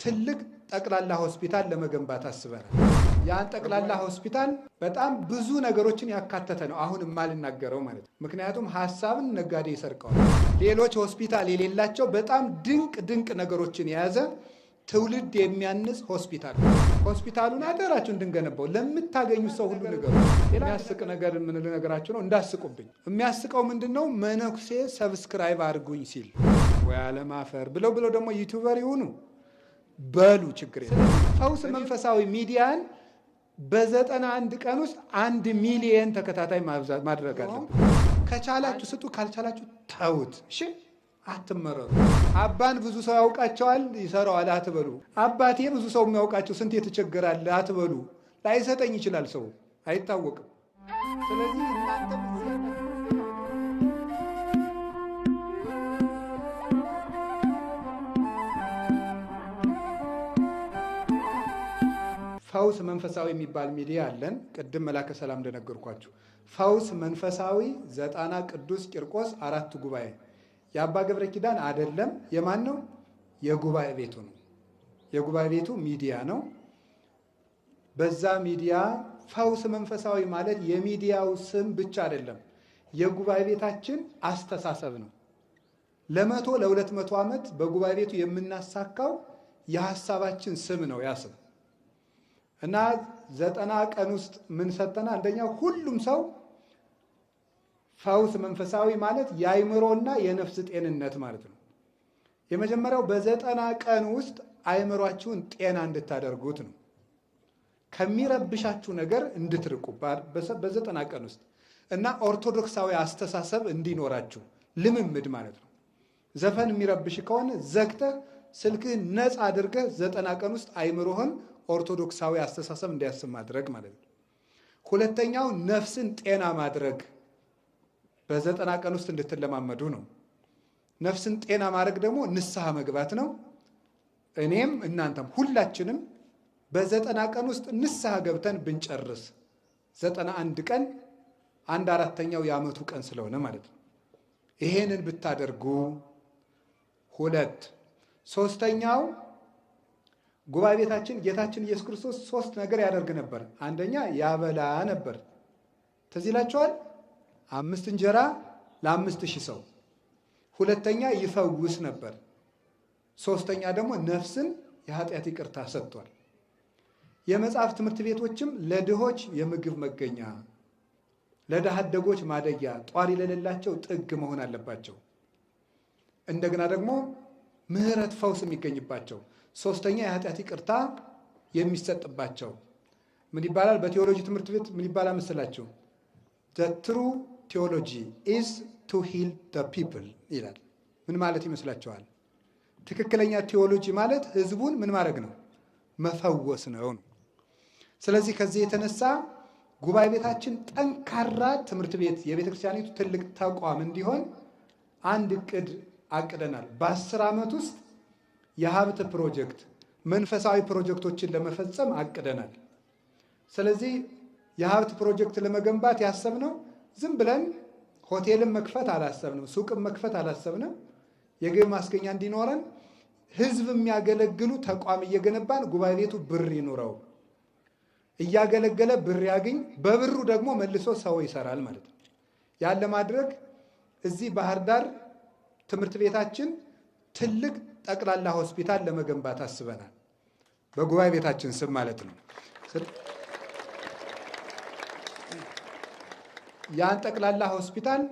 ትልቅ ጠቅላላ ሆስፒታል ለመገንባት አስበናል። ያን ጠቅላላ ሆስፒታል በጣም ብዙ ነገሮችን ያካተተ ነው። አሁን የማልናገረው ማለት ነው። ምክንያቱም ሀሳብን ነጋዴ ይሰርቀዋል። ሌሎች ሆስፒታል የሌላቸው በጣም ድንቅ ድንቅ ነገሮችን የያዘ ትውልድ የሚያንጽ ሆስፒታል ነው። ሆስፒታሉን አደራችሁ እንድንገነባው ለምታገኙት ሰው ሁሉ ንገሩ። የሚያስቅ ነገር የምንነግራችሁ ነው፣ እንዳስቁብኝ። የሚያስቀው ምንድን ነው? መነኩሴ subscribe አድርጉኝ ሲል ወይ አለማፈር ብለው ብለው ደግሞ YouTuber ይሁኑ በሉ ችግር የለም። ፈውስ መንፈሳዊ ሚዲያን በ91 ቀን ውስጥ 1 ሚሊየን ተከታታይ ማድረግ አለብን። ከቻላችሁ ስጡ፣ ካልቻላችሁ ተዉት። እሺ አትመረሩ። አባን ብዙ ሰው ያውቃቸዋል፣ ይሰራዋል አትበሉ። አባቴ ብዙ ሰው የሚያውቃቸው ስንት የተቸገራል አትበሉ። ላይሰጠኝ ይችላል፣ ሰው አይታወቅም። ስለዚህ እናንተ ፈውስ መንፈሳዊ የሚባል ሚዲያ አለን። ቅድም መላከ ሰላም እንደነገርኳችሁ ፈውስ መንፈሳዊ ዘጣና ቅዱስ ቂርቆስ አራቱ ጉባኤ የአባ ገብረ ኪዳን አይደለም። የማን ነው? የጉባኤ ቤቱ ነው። የጉባኤ ቤቱ ሚዲያ ነው። በዛ ሚዲያ ፈውስ መንፈሳዊ ማለት የሚዲያው ስም ብቻ አይደለም፣ የጉባኤ ቤታችን አስተሳሰብ ነው። ለ100 ለ200 ዓመት በጉባኤ ቤቱ የምናሳካው የሀሳባችን ስም ነው ያ ስም። እና 90 ቀን ውስጥ ምን ሰጠና? አንደኛ ሁሉም ሰው ፈውስ መንፈሳዊ ማለት የአይምሮና የነፍስ ጤንነት ማለት ነው። የመጀመሪያው በ90 ቀን ውስጥ አይምሯችሁን ጤና እንድታደርጉት ነው። ከሚረብሻችሁ ነገር እንድትርቁ በ90 ቀን ውስጥ እና ኦርቶዶክሳዊ አስተሳሰብ እንዲኖራችሁ ልምምድ ማለት ነው። ዘፈን የሚረብሽ ከሆነ ዘግተህ ስልክህን ነፃ አድርገህ 90 ቀን ውስጥ አይምሮህን ኦርቶዶክሳዊ አስተሳሰብ እንዲያስብ ማድረግ ማለት ነው። ሁለተኛው ነፍስን ጤና ማድረግ በ90 ቀን ውስጥ እንድትለማመዱ ነው። ነፍስን ጤና ማድረግ ደግሞ ንስሐ መግባት ነው። እኔም እናንተም ሁላችንም በ90 ቀን ውስጥ ንስሐ ገብተን ብንጨርስ 91 ቀን 1/4ኛው የዓመቱ ቀን ስለሆነ ማለት ነው። ይሄንን ብታደርጉ ሁለት። ሶስተኛው ጉባኤ ቤታችን ጌታችን ኢየሱስ ክርስቶስ ሶስት ነገር ያደርግ ነበር። አንደኛ ያበላ ነበር። ትዝ ይላችኋል? 5 እንጀራ ለ5,000 ሰው። ሁለተኛ ይፈውስ ነበር። ሶስተኛ ደግሞ ነፍስን የኃጢአት ይቅርታ ሰጥቷል። የመጽሐፍ ትምህርት ቤቶችም ለድሆች የምግብ መገኛ፣ ለድሃ አደጎች ማደጊያ፣ ጧሪ ለሌላቸው ጥግ መሆን አለባቸው። እንደገና ደግሞ ምሕረት ፈውስ የሚገኝባቸው፣ ሶስተኛ የኃጢአት ይቅርታ የሚሰጥባቸው ምን ይባላል? በቴዎሎጂ ትምህርት ቤት ምን ይባላል መሰላችሁ? The true theology is to heal the people ይላል። ምን ማለት ይመስላችኋል? ትክክለኛ ቴዎሎጂ ማለት ህዝቡን ምን ማድረግ ነው? መፈወስ ነው ነው። ስለዚህ ከዚህ የተነሳ ጉባኤ ቤታችን ጠንካራ ትምህርት ቤት የቤተ ክርስቲያኒቱ ትልቅ ተቋም እንዲሆን አንድ እቅድ አቅደናል። በ10 ዓመት ውስጥ የሀብት ፕሮጀክት መንፈሳዊ ፕሮጀክቶችን ለመፈጸም አቅደናል። ስለዚህ የሀብት ፕሮጀክት ለመገንባት ያሰብነው ዝም ብለን ሆቴልን መክፈት አላሰብንም፣ ሱቅም መክፈት አላሰብንም። የገቢ ማስገኛ እንዲኖረን ህዝብ የሚያገለግሉ ተቋም እየገነባን ጉባኤ ቤቱ ብር ይኑረው፣ እያገለገለ ብር ያግኝ፣ በብሩ ደግሞ መልሶ ሰው ይሰራል ማለት ነው። ያን ለማድረግ እዚህ ባህር ዳር ትምህርት ቤታችን ትልቅ ጠቅላላ ሆስፒታል ለመገንባት አስበናል። በጉባኤ ቤታችን ስም ማለት ነው። ያን ጠቅላላ ሆስፒታል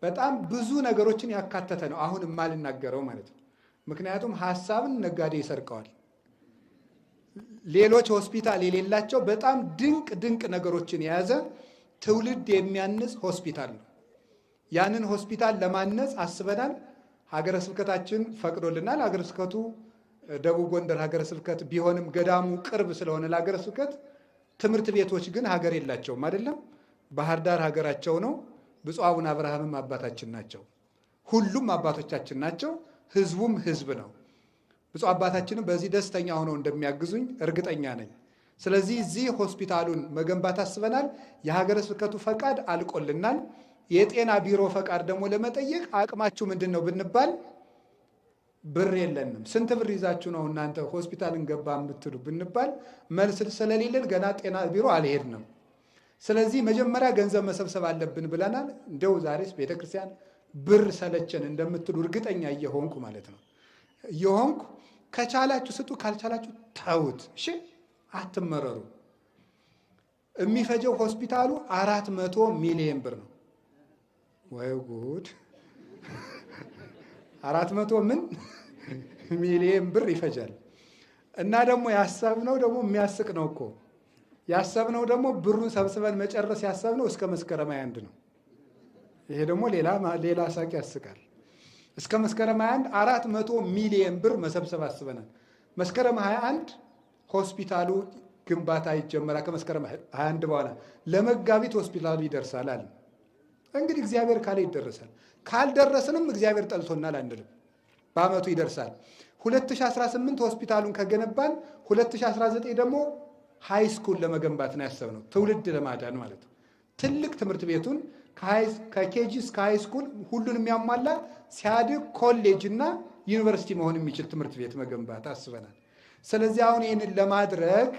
በጣም ብዙ ነገሮችን ያካተተ ነው። አሁን የማልናገረው ማለት ነው። ምክንያቱም ሀሳብን ነጋዴ ይሰርቀዋል። ሌሎች ሆስፒታል የሌላቸው በጣም ድንቅ ድንቅ ነገሮችን የያዘ ትውልድ የሚያንጽ ሆስፒታል ነው። ያንን ሆስፒታል ለማነጽ አስበናል። ሀገረ ስብከታችን ፈቅዶልናል። ሀገረ ስብከቱ ደቡብ ጎንደር ሀገረ ስብከት ቢሆንም ገዳሙ ቅርብ ስለሆነ ለሀገረ ስብከት፣ ትምህርት ቤቶች ግን ሀገር የላቸውም አይደለም። ባህር ዳር ሀገራቸው ነው። ብፁዕ አቡነ አብርሃምም አባታችን ናቸው። ሁሉም አባቶቻችን ናቸው። ህዝቡም ህዝብ ነው። ብፁዕ አባታችንም በዚህ ደስተኛ ሆነው እንደሚያግዙኝ እርግጠኛ ነኝ። ስለዚህ እዚህ ሆስፒታሉን መገንባት አስበናል። የሀገረ ስብከቱ ፈቃድ አልቆልናል። የጤና ቢሮ ፈቃድ ደግሞ ለመጠየቅ አቅማችሁ ምንድን ነው ብንባል ብር የለንም። ስንት ብር ይዛችሁ ነው እናንተ ሆስፒታል እንገባ የምትሉ ብንባል መልስ ስለሌለን ገና ጤና ቢሮ አልሄድንም። ስለዚህ መጀመሪያ ገንዘብ መሰብሰብ አለብን ብለናል። እንደው ዛሬስ ቤተክርስቲያን ብር ሰለቸን እንደምትሉ እርግጠኛ እየሆንኩ ማለት ነው እየሆንኩ ከቻላችሁ ስጡ፣ ካልቻላችሁ ተውት። እሺ አትመረሩ። የሚፈጀው ሆስፒታሉ 400 ሚሊዮን ብር ነው። ወይ ጉድ! 400 ምን ሚሊዮን ብር ይፈጃል። እና ደግሞ ያሰብነው ደግሞ የሚያስቅ ነው እኮ ያሰብነው ደግሞ ብሩን ሰብስበን መጨረስ ያሰብነው እስከ መስከረም 21 ነው። ይሄ ደግሞ ሌላ ሳቅ ያስቃል። እስከ መስከረም 21 400 ሚሊዮን ብር መሰብሰብ አስበናል። መስከረም 21 ሆስፒታሉ ግንባታ ይጀመራል። ከመስከረም 21 በኋላ ለመጋቢት ሆስፒታሉ ይደርሳል አለ። እንግዲህ እግዚአብሔር ካለ ይደረሳል። ካልደረስንም እግዚአብሔር ጠልቶናል አንልም። በአመቱ ይደርሳል። 2018 ሆስፒታሉን ከገነባን 2019 ደግሞ high school ለመገንባት ነው ያሰብነው፣ ትውልድ ለማዳን ማለት ነው። ትልቅ ትምህርት ቤቱን ከ KG እስከ high school ሁሉን የሚያሟላ ሲያድግ ኮሌጅ እና ዩኒቨርሲቲ መሆን የሚችል ትምህርት ቤት መገንባት አስበናል። ስለዚህ አሁን ይህንን ለማድረግ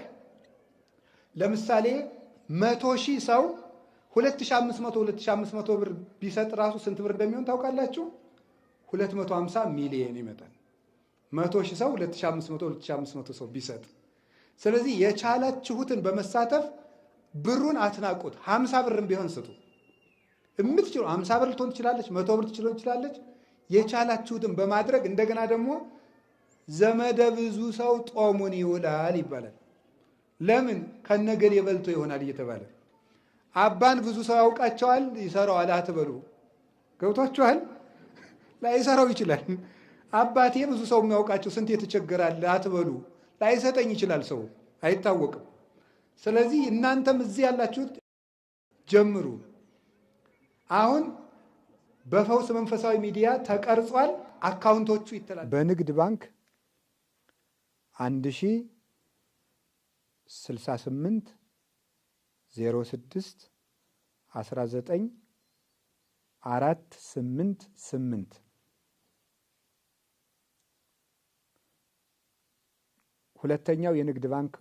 ለምሳሌ 100 ሺህ ሰው 2500 ብር ቢሰጥ ራሱ ስንት ብር እንደሚሆን ታውቃላችሁ? 250 ሚሊየን ይመጣል። 100 ሺህ ሰው 2500 ሰው ቢሰጥ፣ ስለዚህ የቻላችሁትን በመሳተፍ ብሩን አትናቁት። 50 ብርም ቢሆን ስጡ። የምትችሉ 50 ብር ልትሆን ትችላለች፣ 100 ብር ትችላለች። የቻላችሁትን በማድረግ እንደገና ደግሞ ዘመደ ብዙ ሰው ጦሙን ይውላል ይባላል። ለምን ከነገሌ በልቶ ይሆናል እየተባለ አባን ብዙ ሰው ያውቃቸዋል፣ ይሰራዋል አትበሉ። ገብቷችኋል? ላይሰራው ይችላል። አባቴ ብዙ ሰው የሚያውቃቸው ስንት የተቸገራል አትበሉ። ላይሰጠኝ ይችላል፣ ሰው አይታወቅም። ስለዚህ እናንተም እዚህ ያላችሁት ጀምሩ። አሁን በፈውስ መንፈሳዊ ሚዲያ ተቀርጿል። አካውንቶቹ ይተላል። በንግድ ባንክ 1068 06 19 488 ሁለተኛው የንግድ ባንክ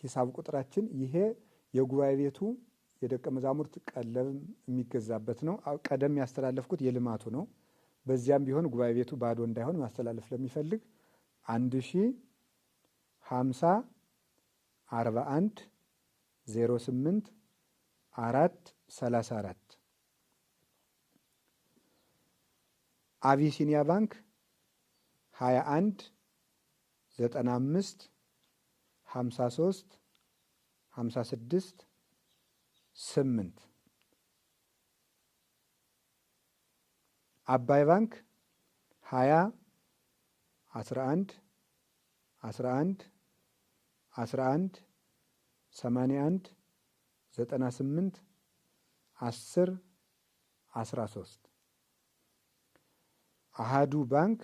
ሂሳብ ቁጥራችን ይሄ የጉባኤ ቤቱ የደቀ መዛሙርት ቀለብ የሚገዛበት ነው። ቀደም ያስተላለፍኩት የልማቱ ነው። በዚያም ቢሆን ጉባኤ ቤቱ ባዶ እንዳይሆን ማስተላለፍ ለሚፈልግ 1050 41 08 4 34 አቢሲኒያ ባንክ 21 95 53 56 8 አባይ ባንክ 20 11 11 11 81 98 10 13 አሃዱ ባንክ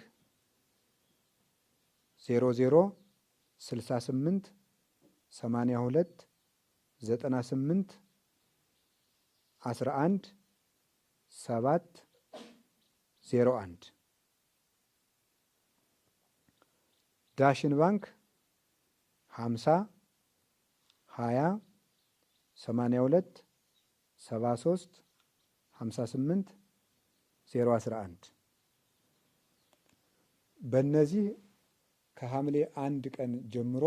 00 68 82 98 11 7 01 ዳሽን ባንክ 50 20 82 73 58 011 በእነዚህ ከሐምሌ 1 ቀን ጀምሮ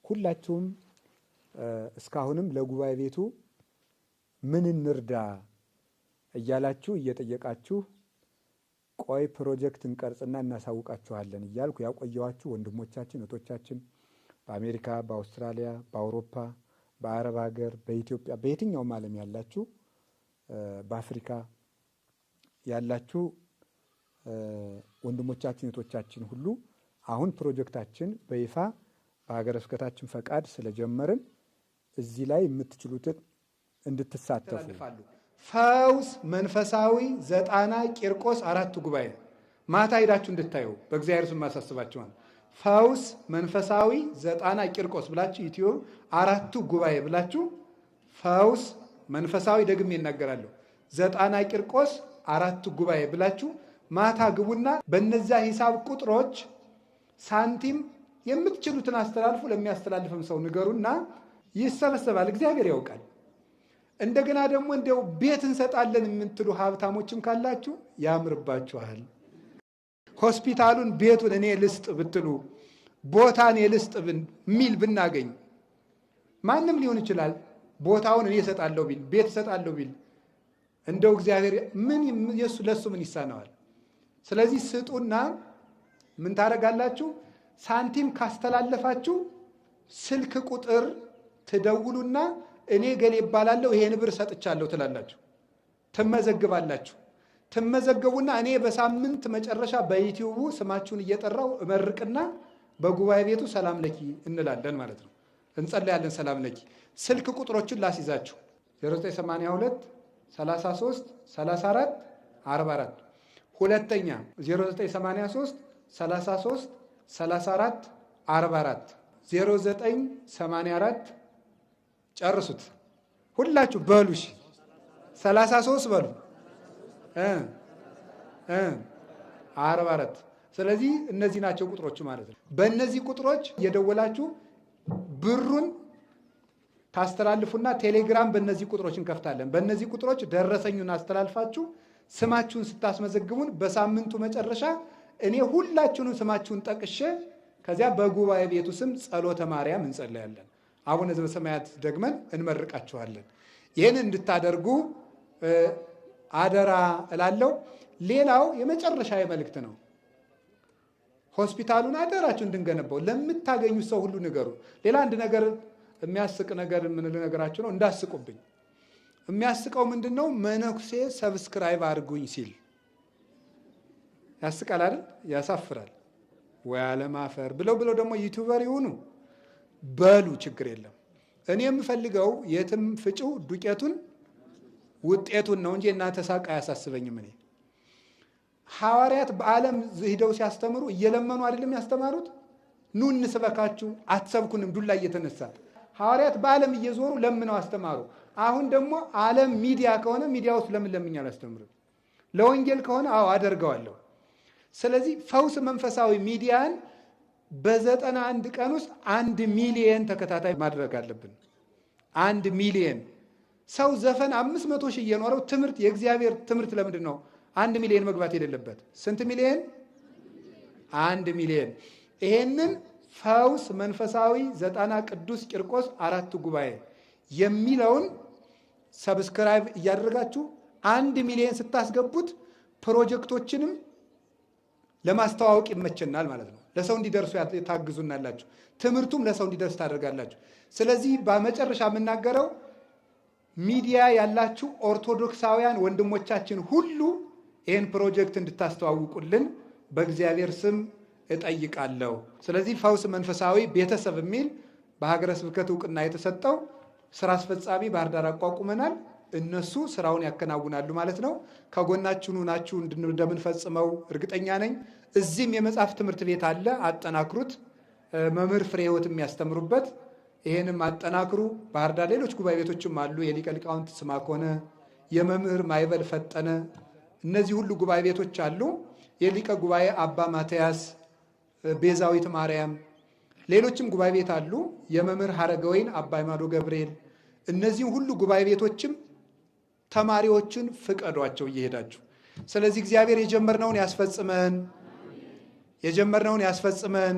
ሁላችሁም እስካሁንም ለጉባኤ ቤቱ ምን እንርዳ እያላችሁ እየጠየቃችሁ ቆይ ፕሮጀክት እንቀርጽና እናሳውቃችኋለን እያልኩ ያቆየዋችሁ ወንድሞቻችን እህቶቻችን በአሜሪካ፣ በአውስትራሊያ፣ በአውሮፓ፣ በአረብ ሀገር፣ በኢትዮጵያ፣ በየትኛውም ዓለም ያላችሁ፣ በአፍሪካ ያላችሁ ወንድሞቻችን እህቶቻችን ሁሉ አሁን ፕሮጀክታችን በይፋ በሀገረ ስብከታችን ፈቃድ ስለጀመርን እዚህ ላይ የምትችሉትን እንድትሳተፉ። ፈውስ መንፈሳዊ ዘጣና ቂርቆስ አራቱ ጉባኤ ማታ ሄዳችሁ እንድታዩ በእግዚአብሔር ስም ማሳስባችኋል። ፈውስ መንፈሳዊ ዘጣና ቂርቆስ ብላችሁ ኢትዮ አራቱ ጉባኤ ብላችሁ ፈውስ መንፈሳዊ ደግሜ እናገራለሁ፣ ዘጣና ቂርቆስ አራቱ ጉባኤ ብላችሁ ማታ ግቡና በነዚያ ሂሳብ ቁጥሮች ሳንቲም የምትችሉትን አስተላልፉ። ለሚያስተላልፍም ሰው ንገሩና ይሰበሰባል። እግዚአብሔር ያውቃል። እንደገና ደግሞ እንደው ቤት እንሰጣለን የምትሉ ሀብታሞችም ካላችሁ ያምርባችኋል። ሆስፒታሉን ቤቱን እኔ ልስጥ ብትሉ፣ ቦታ እኔ ልስጥ ሚል ብናገኝ፣ ማንም ሊሆን ይችላል። ቦታውን እኔ እሰጣለሁ ቢል፣ ቤት እሰጣለሁ ቢል፣ እንደው እግዚአብሔር ምን ለሱ ምን ይሳነዋል? ስለዚህ ስጡና ምን ታደርጋላችሁ? ሳንቲም ካስተላለፋችሁ ስልክ ቁጥር ትደውሉና እኔ ገሌ እባላለሁ ይሄን ብር ሰጥቻለሁ ትላላችሁ። ትመዘግባላችሁ። ትመዘገቡና እኔ በሳምንት መጨረሻ በዩቲዩቡ ስማችሁን እየጠራው እመርቅና በጉባኤ ቤቱ ሰላም ለኪ እንላለን ማለት ነው። እንጸለያለን። ሰላም ለኪ። ስልክ ቁጥሮችን ላስይዛችሁ፣ 0982 33 34 44፣ ሁለተኛ 0983 33 34 44፣ 0984፣ ጨርሱት ሁላችሁ በሉ። እሺ፣ 33 በሉ፣ እ እ 44። ስለዚህ እነዚህ ናቸው ቁጥሮቹ ማለት ነው። በእነዚህ ቁጥሮች እየደወላችሁ ብሩን ታስተላልፉና ቴሌግራም በእነዚህ ቁጥሮች እንከፍታለን። በእነዚህ ቁጥሮች ደረሰኙን አስተላልፋችሁ ስማችሁን ስታስመዘግቡን በሳምንቱ መጨረሻ እኔ ሁላችሁንም ስማችሁን ጠቅሼ ከዚያ በጉባኤ ቤቱ ስም ጸሎተ ማርያም እንጸለያለን። አቡነ ዘበሰማያት ደግመን እንመርቃችኋለን። ይህን እንድታደርጉ አደራ እላለሁ። ሌላው የመጨረሻ መልእክት ነው። ሆስፒታሉን አደራችሁ እንድንገነባው ለምታገኙት ሰው ሁሉ ንገሩ። ሌላ አንድ ነገር፣ የሚያስቅ ነገር ምን ልነግራችሁ ነው፣ እንዳስቁብኝ። የሚያስቀው ምንድን ነው? መነኩሴ subscribe አድርጉኝ ሲል ያስቃል አይደል? ያሳፍራል። ወይ አለማፈር ብለው ብለው ደግሞ YouTuber ይሁኑ በሉ፣ ችግር የለም። እኔ የምፈልገው የትም ፍጪው ዱቄቱን ውጤቱን ነው እንጂ እናንተ ሳቅ አያሳስበኝም። እኔ ሐዋርያት በዓለም ሂደው ሲያስተምሩ እየለመኑ አይደለም ያስተማሩት? ኑ እንስበካችሁ፣ አትሰብኩንም፣ ዱላ እየተነሳ ሐዋርያት በዓለም እየዞሩ ለምነው አስተማሩ። አሁን ደግሞ ዓለም ሚዲያ ከሆነ ሚዲያ ውስጥ ለምን ለምኛ አላስተምርም? ለወንጌል ከሆነ አዎ አደርገዋለሁ። ስለዚህ ፈውስ መንፈሳዊ ሚዲያን በ91 ቀን ውስጥ 1 ሚሊየን ተከታታይ ማድረግ አለብን። 1 ሚሊየን ሰው ዘፈን 500,000 እየኖረው ትምህርት፣ የእግዚአብሔር ትምህርት ለምንድን ነው 1 ሚሊየን መግባት የሌለበት? ስንት ሚሊየን? 1 ሚሊየን። ይሄንን ፈውስ መንፈሳዊ ዘጣና ቅዱስ ቂርቆስ አራቱ ጉባኤ የሚለውን subscribe እያደረጋችሁ 1 ሚሊየን ስታስገቡት ፕሮጀክቶችንም ለማስተዋወቅ ይመቸናል ማለት ነው። ለሰው እንዲደርሱ ታግዙናላችሁ። ትምህርቱም ለሰው እንዲደርስ ታደርጋላችሁ። ስለዚህ በመጨረሻ የምናገረው ሚዲያ ያላችሁ ኦርቶዶክሳውያን ወንድሞቻችን ሁሉ ይህን ፕሮጀክት እንድታስተዋውቁልን በእግዚአብሔር ስም እጠይቃለሁ። ስለዚህ ፈውስ መንፈሳዊ ቤተሰብ የሚል በሀገረ ስብከት እውቅና የተሰጠው ስራ አስፈጻሚ ባህር ዳር አቋቁመናል። እነሱ ስራውን ያከናውናሉ ማለት ነው። ከጎናችሁ ናችሁ እንደምንፈጽመው እርግጠኛ ነኝ። እዚህም የመጽሐፍ ትምህርት ቤት አለ፣ አጠናክሩት። መምህር ፍሬ ሕይወት የሚያስተምሩበት፣ ይሄንም አጠናክሩ። ባህር ዳር ሌሎች ጉባኤ ቤቶችም አሉ። የሊቀ ሊቃውንት ስማኮነ፣ የመምህር ማይበል ፈጠነ፣ እነዚህ ሁሉ ጉባኤ ቤቶች አሉ። የሊቀ ጉባኤ አባ ማትያስ፣ ቤዛዊት ማርያም፣ ሌሎችም ጉባኤ ቤት አሉ። የመምህር ሀረገወይን አባ ማዶ ገብርኤል፣ እነዚህም ሁሉ ጉባኤ ቤቶችም ተማሪዎችን ፍቀዷቸው እየሄዳችሁ። ስለዚህ እግዚአብሔር የጀመርነውን ያስፈጽመን፣ የጀመርነውን ያስፈጽመን።